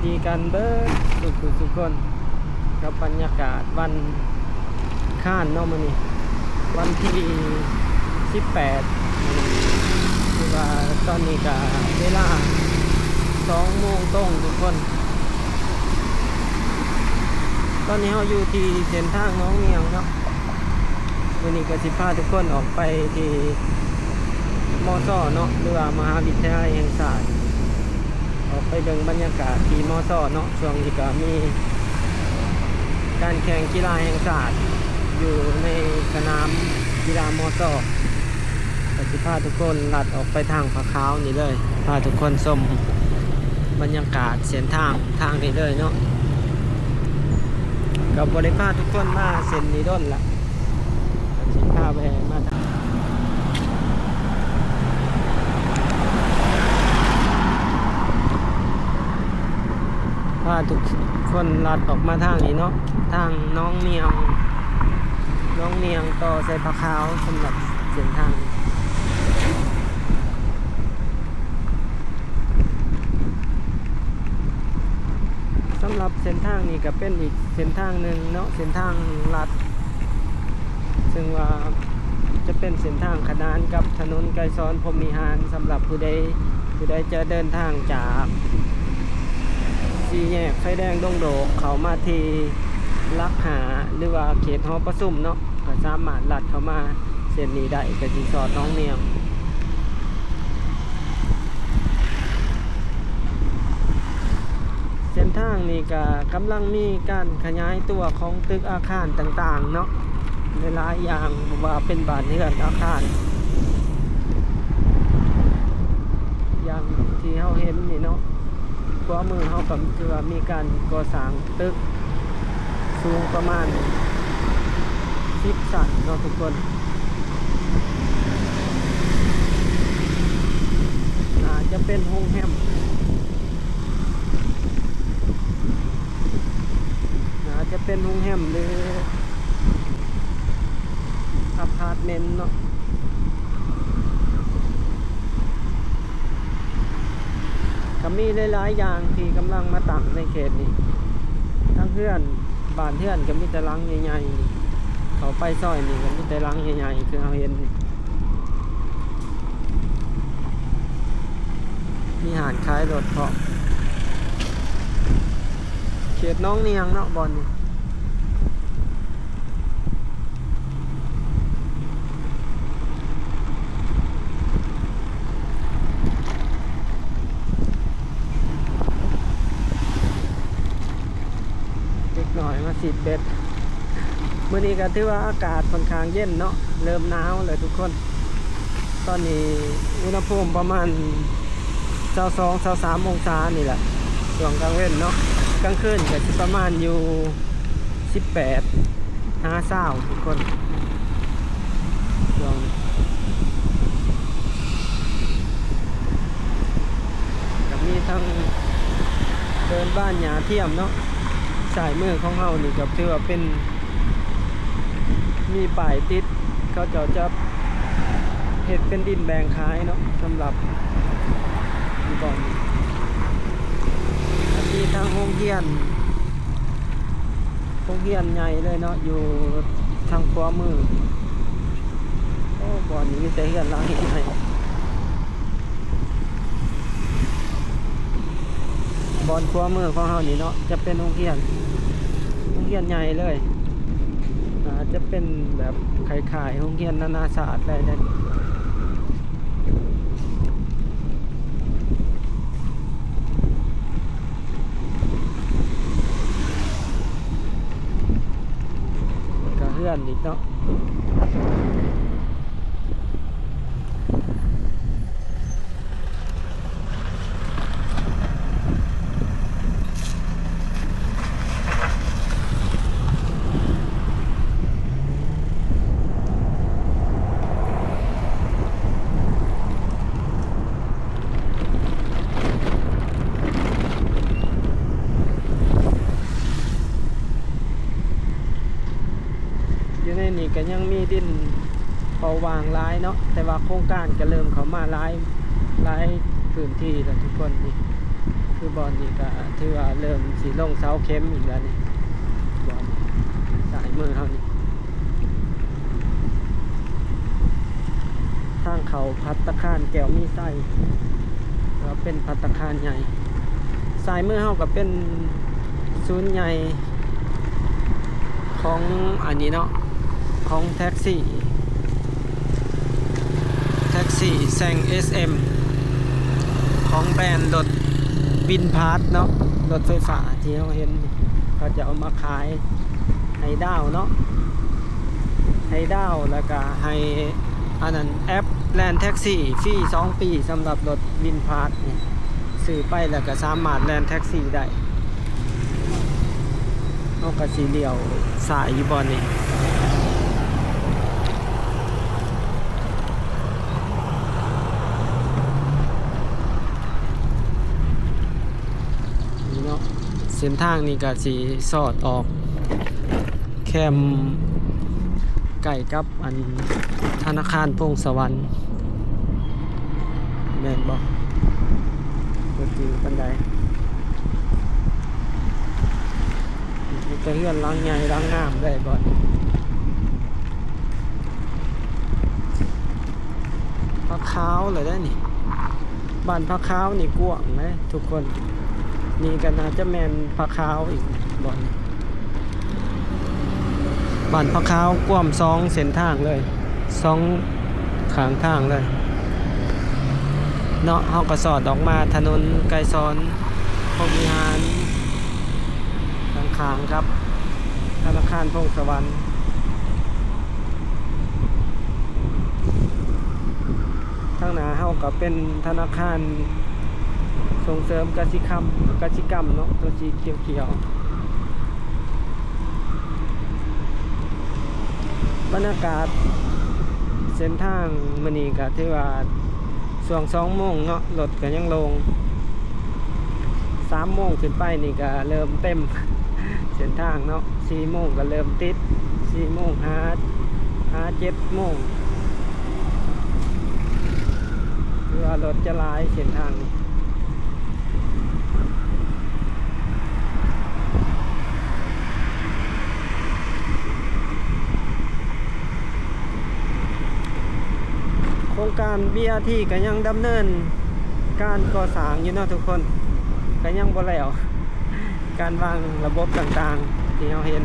ດີກັນເບີດສຸກໆ ສຸກຄົນ ກັບບັນຍາກາດວັນອັງຄານເນາະ ມື້ນີ້ວັນທີສິບແປດ ຄືວ່າຕອນນີ້ກະເວລາສອງໂມງຕົງທຸກຄົນ. ຕອນນີ້ເຮົາຢູ່ທີ່ເສັ້ນທາງໜອງນຽງເນາະ. ມື້ນີ້ກໍຊິພາທຸກຄົນອອກໄປທີ່ ມຊ ເນາະ ຫຼືວ່າມະຫາວິທະຍາໄລແຫ່ງຊາດ ອອກໄປເບິ່ງບັນຍາກາດທີ່ ມຊ ເນາະ. ຊ່ວງນີ້ກໍມີການແຂ່ງກິລາແຫ່ງຊາດຢູ່ໃນສະໜາມກິລາ ມຊ ກໍຊິພາທຸກຄົນລັດອອກໄປທາງຜາຂາວນີ້ເລີຍ ພາທຸກຄົນຊົມບັນຍາກາດເສັ້ນທາງ ທາງນີ້ເລີຍເນາະ. ກໍບໍ່ໄດ້ພາທຸກຄົນມາເສັ້ນນີ້ດົນລະ ກໍຊິພາແວ່ມາທາງ ພາທຸກຄົນລັດອອກມາທາງນີ້ເນາະ ທາງໜອງນຽງ ໜອງນຽງຕໍ່ໃສ່ຜາຂາວ ສຳລັບເສັ້ນທາງ. ສຳລັບເສັ້ນທາງນີ້ກໍເປັນອີກເສັ້ນທາງໜຶ່ງເນາະ ເສັ້ນທາງລັດ ເຊິ່ງວ່າຈະເປັນເສັ້ນທາງຂະໜານກັບຖະໜົນໄກສອນ ພົມວິຫານ ສຳລັບຜູ້ໃດ ຜູ້ໃດຈະເດີນທາງຈາກສີ່ແຍກໄຟແດງດົງໂດກ ເຂົ້າມາທີ່ຫຼັກຫ້າ ຫຼືວ່າເຂດຫໍປະຊຸມເນາະ ກໍສາມາດລັດເຂົ້າມາເສັ້ນນີ້ໄດ້ ກໍຊິສອດໜອງນຽງ. ເສັ້ນທາງນີ້ກະກຳລັງມີການຂະຫຍາຍຕົວຂອງຕຶກອາຄານຕ່າງໆເນາະ ຫຼາຍໆຢ່າງ ບໍ່ວ່າເປັນບ້ານເຮືອນອາຄານ ຢ່າງທີ່ເຮົາເຫັນນີ້ເນາະ. ຂວາມືເຮົາກໍຖືວ່າມີການກໍ່ສ້າງຕຶກສູງປະມານສິບຊັ້ນເນາະທຸກຄົນ. ໜ້າຈະເປັນໂຮງແຮມ ໜ້າຈະເປັນໂຮງແຮມ ຫຼື ອາພາດເມັນເນາະ. ກໍມີຫຼາຍໆຢ່າງທີ່ກຳລັງມາຕັ້ງໃນເຂດນີ້ ທັງເຮືອນ ບ້ານເຮືອນກໍມີແຕ່ຫຼັງໃຫຍ່ໆ ເຂົ້າໄປຊອຍນີ້ກໍມີແຕ່ຫຼັງໃຫຍ່ໆ ຄືເຮົາເຫັນນີ້ ມີຮ້ານຂາຍລົດພ້ອມ. ເຂດໜອງນຽງເນາະ ບ່ອນນີ້. ເດັກນ້ອຍມາສີດເບັດ. ມື້ນີ້ກໍຖືວ່າອາກາດຂ້ອນຂ້າງເຢັນເນາະ ເລີ່ມໜາວແລ້ວທຸກຄົນ. ຕອນນີ້ອຸນຫະພູມປະມານຊາວສອງ ຊາວສາມອົງສານີ້ແຫຼະ ຊ່ວງກາງເວັນເນາະ. ກາງຄືນກໍຊິປະມານຢູ່ສິບແປດຫາຊາວທຸກຄົນ. ຊ່ວງນີ້ກໍມີທັງເດີ່ນບ້ານຫຍ້າທຽມເນາະ. ຊ້າຍມືຂອງເຮົານີ້ກໍຖືວ່າເປັນ ມີປ້າຍຕິດ ເຂົາເຈົ້າຈະເຮັດເປັນດິນແບ່ງຂາຍເນາະ ສຳລັບຢູ່ບ່ອນນີ້. ກໍມີທັງໂຮງຮຽນ ໂຮງຮຽນໃຫຍ່ເລີຍເນາະ ຢູ່ທາງຂວາມື. ໂອ້ ບ່ອນນີ້ມີແຕ່ເຮືອນຫຼັງໃຫຍ່. ບ່ອນຂວາມືຂອງເຮົານີ້ເນາະ ຈະເປັນໂຮງຮຽນ ໂຮງຮຽນໃຫຍ່ເລີຍ. ອາດຈະເປັນແບບຄ້າຍໆໂຮງຮຽນນານາຊາດໄດ້ເດ້. ກະເຮືອນອີກເນາະ. ຢູ່ໃນນີ້ກໍຍັງມີດິນເປົ່າຫວ່າງຫຼາຍເນາະ ແຕ່ວ່າໂຄງການກໍເລີ່ມເຂົ້າມາຫຼາຍ ຫຼາຍພື້ນທີ່ແລ້ວທຸກຄົນ. ນີ້ ຄືບ່ອນນີ້ກະຖືວ່າເລີ່ມຊິລົງເສົາເຂັມອີກແລ້ວນີ້ ບ່ອນນີ້ ຊ້າຍມືເຮົານີ້ ທາງເຂົ້າພັດຕາຄານແກ້ວມີໄຊ ກໍເປັນພັດຕາຄານໃຫຍ່ ຊ້າຍມືເຮົາກໍເປັນສູນໃຫຍ່ ຂອງອັນນີ້ເນາະ ຂອງແທັກຊີ ແທັກຊີແຊງເອສເອັມ ຂອງແບຣນລົດວິນພາດເນາະ ລົດໄຟຟ້າທີ່ເຮົາເຫັນ ເຂົາຈະເອົາມາຂາຍໃຫ້ດາວເນາະ ໃຫ້ດາວ ແລ້ວກະໃຫ້ອັນນັ້ນ ແອັບແລ່ນແທັກຊີຟຣີສອງປີ ສຳລັບລົດວິນພາດນີ້ ຊື້ໄປແລ້ວກະສາມາດແລ່ນແທັກຊີໄດ້. ເຮົາກະຊິລ້ຽວຊ້າຍຢູ່ບ່ອນນີ້ ນີ້ເນາະ ເສັ້ນທາງນີ້ກະຊິສອດອອກ ແຄມໃກ້ກັບອັນທະນາຄານພົງສະຫວັນ ແມ່ນບໍ່? ບໍ່ຈື່ປານໃດ. ມີແຕ່ເຮືອນຫຼັງໃຫຍ່ຫຼັງງາມເລີຍບ່ອນນີ້. ຜາຂາວເລີຍເດ້ນີ້. ບ້ານຜາຂາວນີ້ກວ້າງເດ້ທຸກຄົນ. ນີ້ກໍໜ້າຈະແມ່ນຜາຂາວອີກບ່ອນນີ້. ບ້ານຜາຂາວກວ້າງສອງເສັ້ນທາງເລີຍ ສອງຂ້າງທາງເລີຍເນາະ. ເຮົາກໍສອດອອກມາຖະໜົນໄກສອນ ພົມວິຫານ ຂ້າງໆກັບທະນາຄານພົງສະຫວັນ. ທາງໜ້າເຮົາກໍເປັນທະນາຄານສົ່ງເສີມກະສິຄຳ ກະສິກຳເນາະ ຕົວສີຂຽວໆ. ບັນຍາກາດເສັ້ນທາງມື້ນີ້ກໍຖືວ່າ ຊ່ວງສອງໂມງເນາະ ລົດກໍຍັງໂລ່ງ. ສາມໂມງຂຶ້ນໄປນີ້ກໍເລີ່ມເຕັມເສັ້ນທາງເນາະ. ສີ່ໂມງກໍເລີ່ມຕິດ ສີ່ໂມງຫາ ຫາເຈັດໂມງ ຖືວ່າລົດຈະຫຼາຍເສັ້ນທາງນີ້. ໂຄງການ ບີອາທີ ກໍຍັງດຳເນີນການກໍ່ສ້າງຢູ່ເນາະທຸກຄົນ ກໍຍັງບໍ່ແລ້ວ ການວາງລະບົບຕ່າງໆທີ່ເຮົາເຫັນ.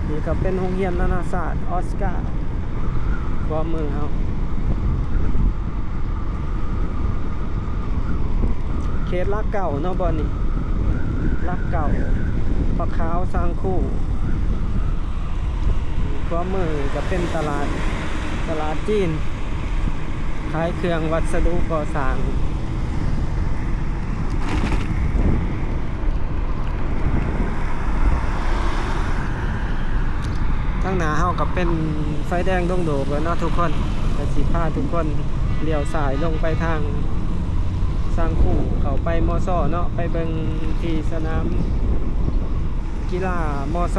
ນີ້ກໍເປັນໂຮງຮຽນນານາຊາດອອສກາ ຂວາມືເຮົາ. ເຂດຫຼັກເກົ້າເນາະ ບ່ອນນີ້ ຫຼັກເກົ້າ ຜາຂາວ ຊາງຄູ. ຂວາມືກໍເປັນຕະຫຼາດ ຕະຫຼາດຈີນ ຂາຍເຄື່ອງວັດສະດຸກໍ່ສ້າງ. ທາງໜ້າເຮົາກໍເປັນໄຟແດງດົງໂດກແລ້ວເນາະທຸກຄົນ. ກໍຊິພາທຸກຄົນລ້ຽວຊ້າຍລົງໄປທາງຊາງຄູ ເຂົ້າໄປ ມຊ ເນາະ ໄປເບິ່ງທີ່ສະໜາມ ກິລາ ມຊ.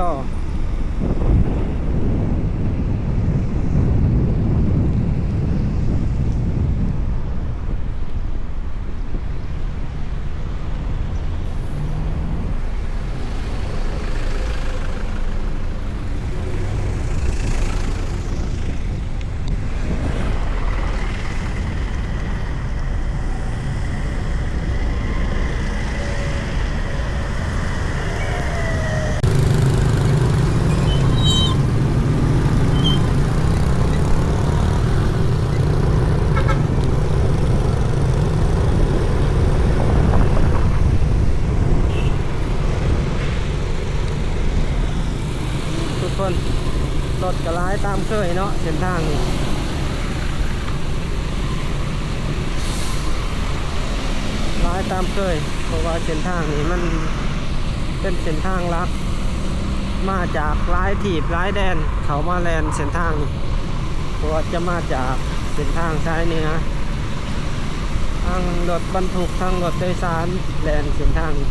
ທຸກຄົນ ລົດກໍຫຼາຍຕາມເຄີຍເນາະ ເສັ້ນທາງນີ້ ຫຼາຍຕາມເຄີຍ ເພາະວ່າເສັ້ນທາງນີ້ມັນເປັນເສັ້ນທາງຫຼັກ ມາຈາກຫຼາຍທີບຫຼາຍແດນ ເຂົ້າມາແລ່ນເສັ້ນທາງນີ້ ບໍ່ວ່າຈະມາຈາກເສັ້ນທາງສາຍເໜືອ ທັງລົດບັນທຸກ ທັງລົດໂດຍສານແລ່ນເສັ້ນທາງນີ້.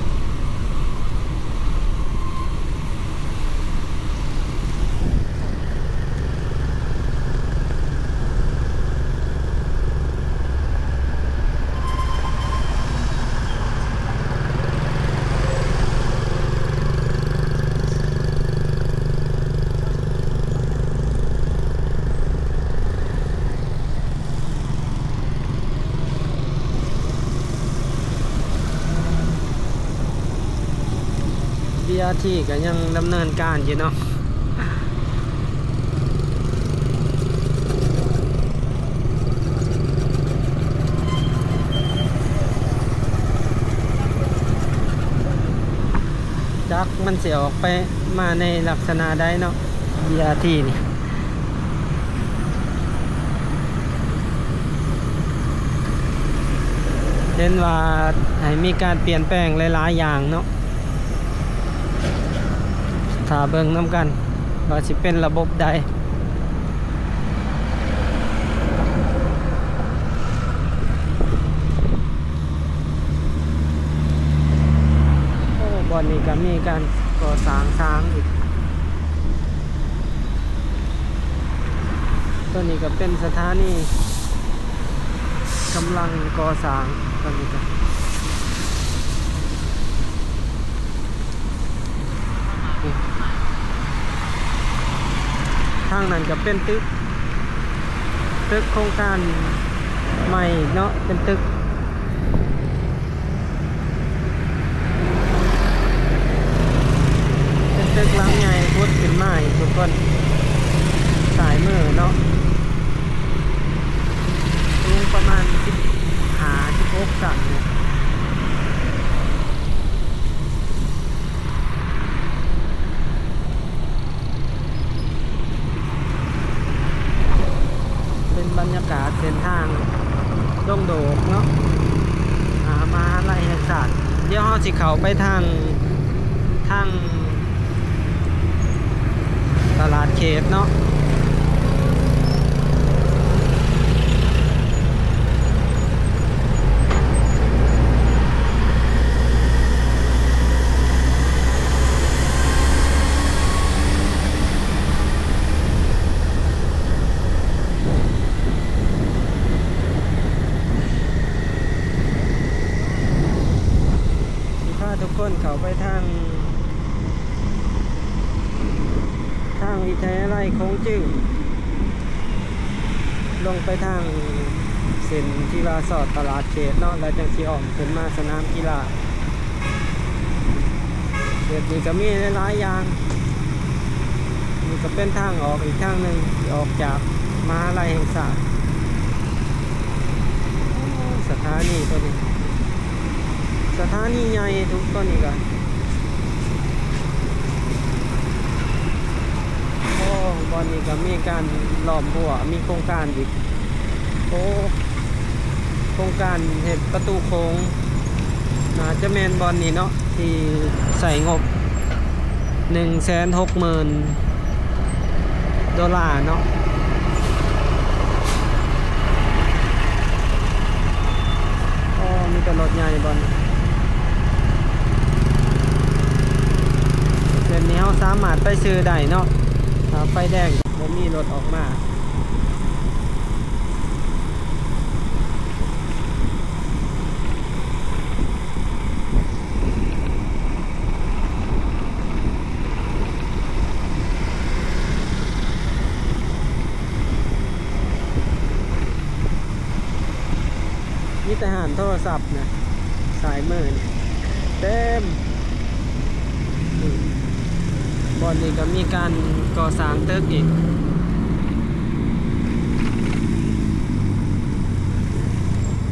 ເຈົ້າໜ້າທີ່ກໍຍັງດຳເນີນການຢູ່ເນາະ. ຈັກມັນຊິອອກໄປມາໃນລັກສະນະໃດເນາະ ບີອາທີນີ້. ເຫັນວ່າໃຫ້ມີການປ່ຽນແປງຫຼາຍໆຢ່າງເນາະ. ຖ້າເບິ່ງນຳກັນວ່າຊິເປັນລະບົບໃດ. ໂອ້ ບ່ອນນີ້ກໍມີການກໍ່ສ້າງທາງອີກ. ຕົວນີ້ກໍເປັນສະຖານີກຳລັງກໍ່ສ້າງ ຕົວນີ້ກໍ ທາງນັ້ນກໍເປັນຕຶກ ຕຶກໂຄງການໃໝ່ເນາະ ເປັນຕຶກ ເປັນຕຶກຫຼັງໃຫຍ່ພຸດຂຶ້ນມາອີກທຸກຄົນ ຊ້າຍມືເນາະ ສູງປະມານສິບຫ້າ ສິບຫົກຊັ້ນນີ້. ເປັນບັນຍາກາດເສັ້ນທາງດົງໂດກເນາະ ອາ ມະຫາໄລແຫ່ງຊາດ. ດຽວເຮົາຊິເຂົ້າໄປທາງ ທາງຕະຫຼາດເຂດເນາະ. ຊິພາທຸກຄົນເຂົ້າໄປທາງ ທາງວິທະຍາໄລຂົງຈື້ ລົງໄປທາງເສັ້ນທີ່ວ່າສອດຕະຫຼາດເຂດເນາະ ແລ້ວຈັ່ງຊິອ້ອມຂຶ້ນມາສະໜາມກິລາ. ເຂດນີ້ກໍມີຫຼາຍໆຢ່າງ ນີ້ກໍເປັນທາງອອກອີກທາງໜຶ່ງທີ່ອອກຈາກມະຫາໄລແຫ່ງຊາດ. ໂອ້ ສະຖານີຕົວນີ້ ສະຖານີໃຫຍ່ທຸກ ຕົວນີ້ກໍ ໂອ້ ບ່ອນນີ້ກໍມີການລ້ອມຮົ້ວ ມີໂຄງການອີກ. ໂອ້ ໂຄງການເຮັດປະຕູໂຂງ ໜ້າຈະແມ່ນບ່ອນນີ້ເນາະ ທີ່ໃຊ້ງົບໜຶ່ງແສນຫົກໝື່ນໂດລາເນາະ. ໂອ້ ມີແຕ່ລົດໃຫຍ່ບ່ອນນີ້ ເສັ້ນນີ້ເຮົາສາມາດໄປຊື່ໄດ້ເນາະ ຖ້າໄຟແດງບໍ່ມີລົດອອກມາ. ມີແຕ່ຮ້ານໂທລະສັບນະ ຊ້າຍມືນີ້ເຕັມ. ນີ້ ບ່ອນນີ້ກໍມີການກໍ່ສ້າງຕຶກອີກ.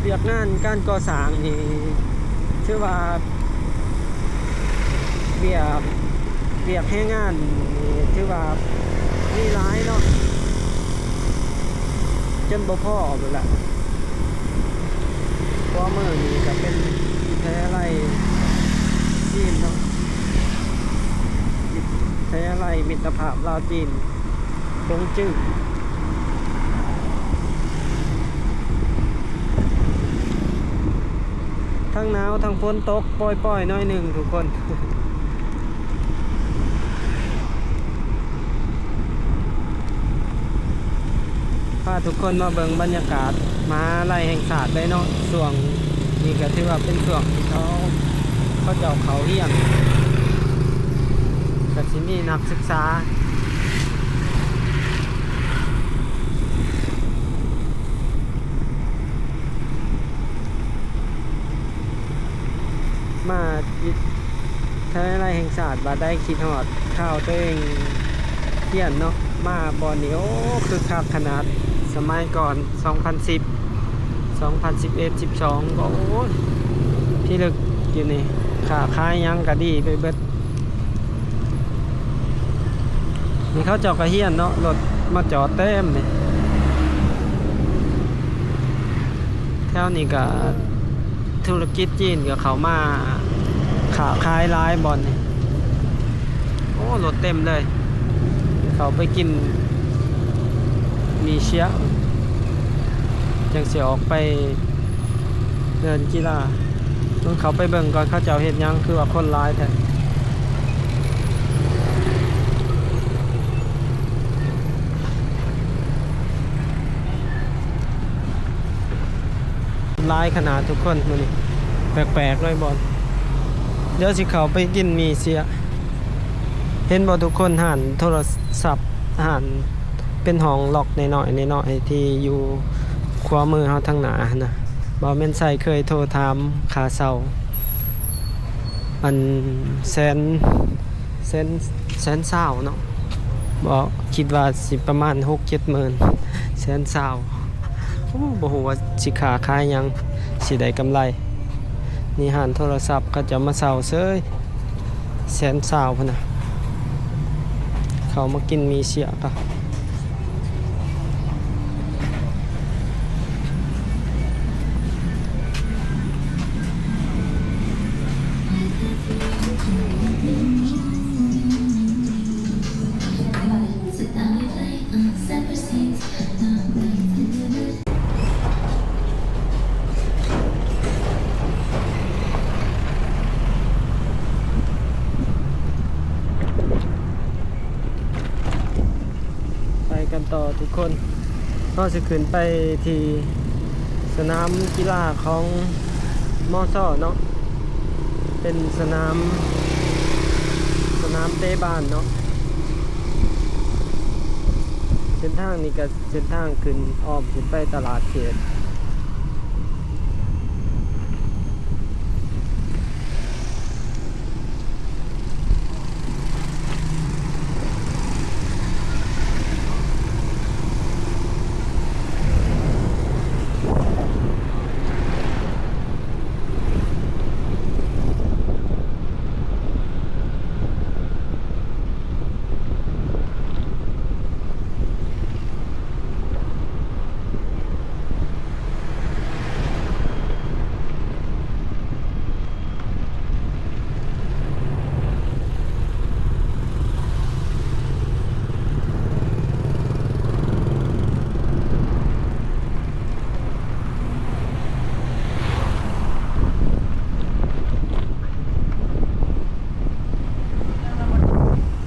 ວຽກງານການກໍ່ສ້າງນີ້ ຖືວ່າ ວຽກ ວຽກແຮງງານນີ້ຖືວ່າມີຫຼາຍເນາະ ຈົນບໍ່ພໍພຸ້ນລະ. ຂວາມືນີ້ກໍເປັນວິທະຍາໄລຈີນເນາະ ວິທະຍາໄລມິດຕະພາບລາວຈີນ ຂົງຈື້. ທັງໜາວທັງຝົນຕົກປ່ອຍໆໜ້ອຍໜຶ່ງທຸກຄົນ. ພາທຸກຄົນມາເບິ່ງບັນຍາກາດມະຫາໄລແຫ່ງຊາດໄດ້ເນາະ ຊ່ວງນີ້ກໍຖືວ່າເປັນຊ່ວງທີ່ເຂົາ ເຂົາເຈົ້າເຂົ້າຮຽນ ກໍຊິມີນັກສຶກສາ ມາ ທະເລໄລແຫ່ງຊາດ ບາດໃດຄິດຮອດຄາວໂຕເອງຮຽນເນາະ ມາບ່ອນນີ້ ໂອ້ ຄຶກຄັກຂະໜາດ. ສະໄໝກ່ອນ ສອງພັນສິບ ສອງພັນສິບເອັດ ສິບສອງ ກໍ ໂອ້ຍ ພິລຶກຢູ່ນີ້ ຄ້າຂາຍຫຍັງກໍດີໄປເບິດ. ນີ້ເຂົາເຈົ້າກໍຮຽນເນາະ ລົດມາຈອດເຕັມນີ້ ແຖວນີ້ກໍທຸລະກິດຈີນກໍເຂົ້າມາຄ້າຂາຍຫຼາຍບ່ອນນີ້. ໂອ້ ລົດເຕັມເລີຍ ເຂົ້າໄປກິນໝີ່ເຊຍ ຈັ່ງຊິອອກໄປເດີນກິລາ. ເບິ່ງ ເຂົ້າໄປເບິ່ງກ່ອນ ເຂົາເຈົ້າເຮັດຫຍັງ ຄືວ່າຄົນຫຼາຍແທ້. ຫຼາຍຂະໜາດທຸກຄົນມື້ນີ້ ແປກໆເລີຍບ່ອນ. ດຽວຊິເຂົ້າໄປກິນໝີ່ເຊຍ. ເຫັນບໍ່ທຸກຄົນ ຮ້ານໂທລະສັບ ຮ້ານເປັນຫ້ອງລັອກນ້ອຍໆ ນ້ອຍໆ ທີ່ຢູ່ຂວາມືເຮົາທາງໜ້າຫັ້ນນະ ບ່າວແມ່ນໄຊເຄີຍໂທຖາມຄ່າເຊົ່າ ອັນ ແສນ ແສນ ແສນຊາວເນາະ ບໍ່ ຄິດວ່າຊິປະມານຫົກເຈັດໝື່ນ ແສນຊາວ. ໂອ້ ບໍ່ຮູ້ວ່າຊິຄ້າຂາຍຫຍັງ ຊິໄດ້ກຳໄລ. ນີ້ຮ້ານໂທລະສັບ ເຂົາເຈົ້າມາເຊົ່າເສີຍ ແສນຊາວພຸ້ນນະ. ເຂົ້າມາກິນໝີ່ເຊຍກະ ໄປກັນຕໍ່ທຸກຄົນ ເຮົາຊິຂຶ້ນໄປທີ່ສະໜາມກິລາຂອງ ມຊ ເນາະ ເປັນສະໜາມ ສະໜາມເຕະບານເນາະ. ເສັ້ນທາງນີ້ກະເສັ້ນທາງຂຶ້ນ ອ້ອມຂຶ້ນໄປຕະຫຼາດເຂດ.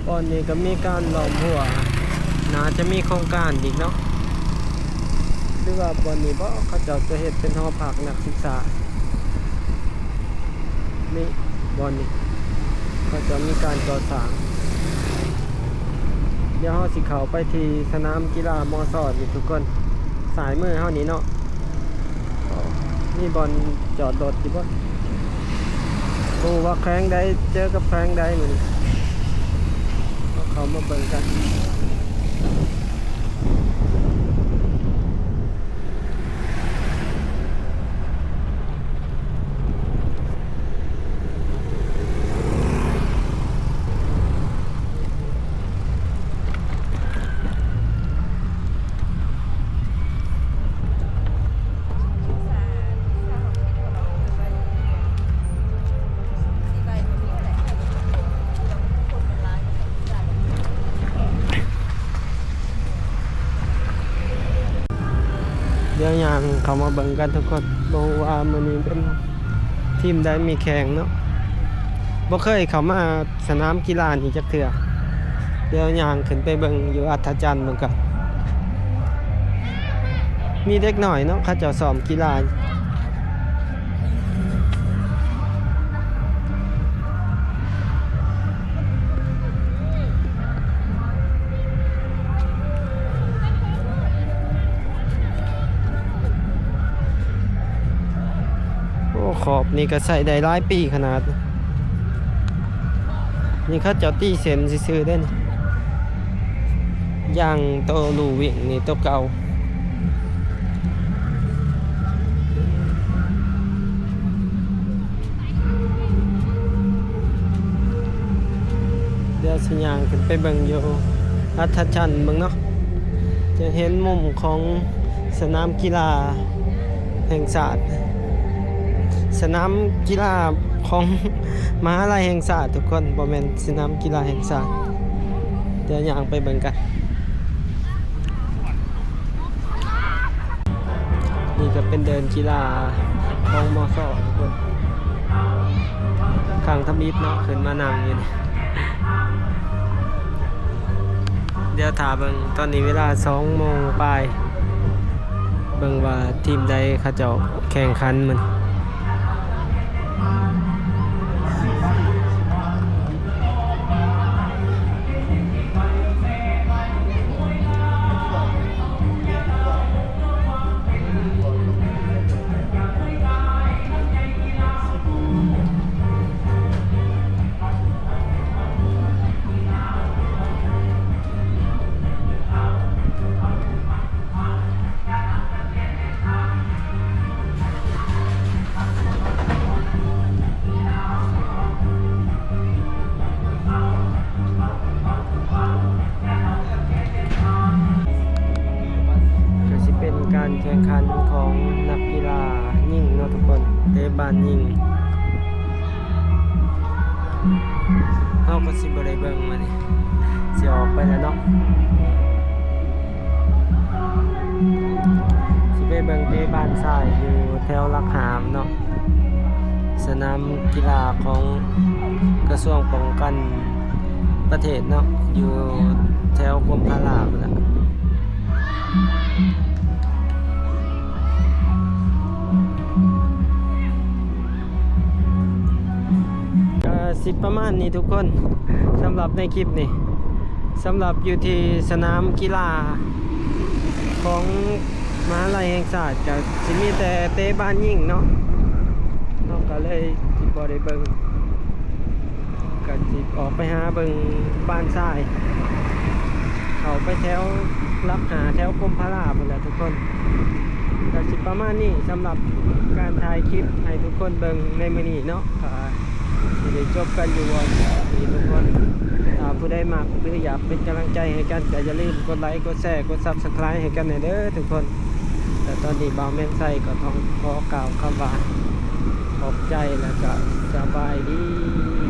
ບ່ອນນີ້ກໍມີການລ້ອມຮົ້ວ ໜ້າຈະມີໂຄງການອີກເນາະ ຫຼືວ່າບ່ອນນີ້ບໍ ເຂົາເຈົ້າຈະເຮັດເປັນຫໍພັກນັກສຶກສາ. ນີ້ບ່ອນນີ້ ເຂົາເຈົ້າມີການກໍ່ສ້າງ. ດຽວເຮົາຊິເຂົ້າໄປທີ່ສະໜາມກິລາ ມຊ ນີ້ທຸກຄົນ ຊ້າຍມືເຮົານີ້ເນາະ. ມີບ່ອນຈອດລົດຢູ່ບໍ່? ບໍ່ຮູ້ວ່າແຂວງໃດເຈີກັບແຂວງໃດມື້ນີ້ ເຮົາເຂົ້າມາເບິ່ງກັນ. ດຽວຍ່າງເຂົ້າມາເບິ່ງກັນທຸກຄົນ ບໍ່ຮູ້ວ່າມື້ນີ້ເປັນທີມໃດມີແຂ່ງເນາະ. ບໍ່ເຄີຍເຂົ້າມາສະໜາມກິລານີ້ຈັກເທື່ອ. ດຽວຍ່າງຂຶ້ນໄປເບິ່ງຢູ່ອັດທະຈັນເບິ່ງກ່ອນ. ມີເດັກນ້ອຍເນາະ ເຂົາເຈົ້າຊ້ອມກິລາ. ໂອ້ ຂອບນີ້ກໍໃຊ້ໄດ້ຫຼາຍປີຂະໜາດ. ນີ້ເຂົາເຈົ້າຕີເສັ້ນຊື່ໆເດ້ນີ້ ຢ່າງໂຕລູວິ້ງນີ້ໂຕເກົ່າ. ດຽວຊິຍ່າງຂຶ້ນໄປເບິ່ງຢູ່ອັດຖະຈັນເບິ່ງເນາະ ຈະເຫັນມຸມຂອງສະໜາມກິລາແຫ່ງຊາດ ສະໜາມກິລາຂອງມະຫາໄລແຫ່ງຊາດທຸກຄົນ ບໍ່ແມ່ນສະໜາມກິລາແຫ່ງຊາດ. ດຽວຍ່າງໄປເບິ່ງກັນ. ນີ້ກໍເປັນເດີ່ນກິລາຂອງ ມສ ທຸກຄົນ ຄັ້ງທຳອິດເນາະ ຂຶ້ນມານັ່ງຢູ່ນີ້. ດຽວຖ້າເບິ່ງ ຕອນນີ້ເວລາສອງໂມງປາຍ ເບິ່ງວ່າທີມໃດເຂົາເຈົ້າແຂ່ງຂັນມື້ນີ້. ກໍຊິເປັນການແຂ່ງຂັນຂອງນັກກິລາຍິງເນາະທຸກຄົນ ເຕະບານຍິງ. ເຮົາກໍຊິບໍ່ໄດ້ເບິ່ງມື້ນີ້ ຊິອອກໄປແລ້ວເນາະ ຊິໄປເບິ່ງເຕະບານຊາຍຢູ່ແຖວຫຼັກຫ້າເນາະ ສະໜາມກິລາຂອງກະຊວງປ້ອງກັນປະເທດເນາະ ຢູ່ແຖວກົມພະລາພຸ້ນລະ. ກໍຊິປະມານນີ້ທຸກຄົນ ສຳລັບໃນຄລິບນີ້ ສຳລັບຢູ່ທີ່ສະໜາມກິລາຂອງມະຫາໄລແຫ່ງຊາດ ກໍຊິມີແຕ່ເຕະບານຍິງເນາະ ເຮົາກໍເລີຍຊິບໍ່ໄດ້ເບິ່ງ ກໍຊິອອກໄປຫາເບິ່ງບານຊາຍ ເຂົ້າໄປແຖວຫຼັກຫ້າ ແຖວກົມພະລາພຸ້ນແຫຼະທຸກຄົນ. ກໍຊິປະມານນີ້ສຳລັບການຖ່າຍຄລິບໃຫ້ທຸກຄົນເບິ່ງໃນມື້ນີ້ເນາະ ກໍຊິໄດ້ຈົບກັນຢູ່ບ່ອນນີ້ທຸກຄົນ. ຖ້າຜູ້ໃດມັກ ຫຼື ຢາກເປັນກຳລັງໃຈໃຫ້ກັນ ກໍຢ່າລືມກົດໄລ ກົດແຊ ກົດ Subscribe ໃຫ້ກັນແດ່ເດີທຸກຄົນ. ແລະຕອນນີ້ບ່າວແມ່ນໄຊກໍຕ້ອງຂໍກ່າວຄຳວ່າຂອບໃຈ ແລ້ວກໍສະບາຍດີ.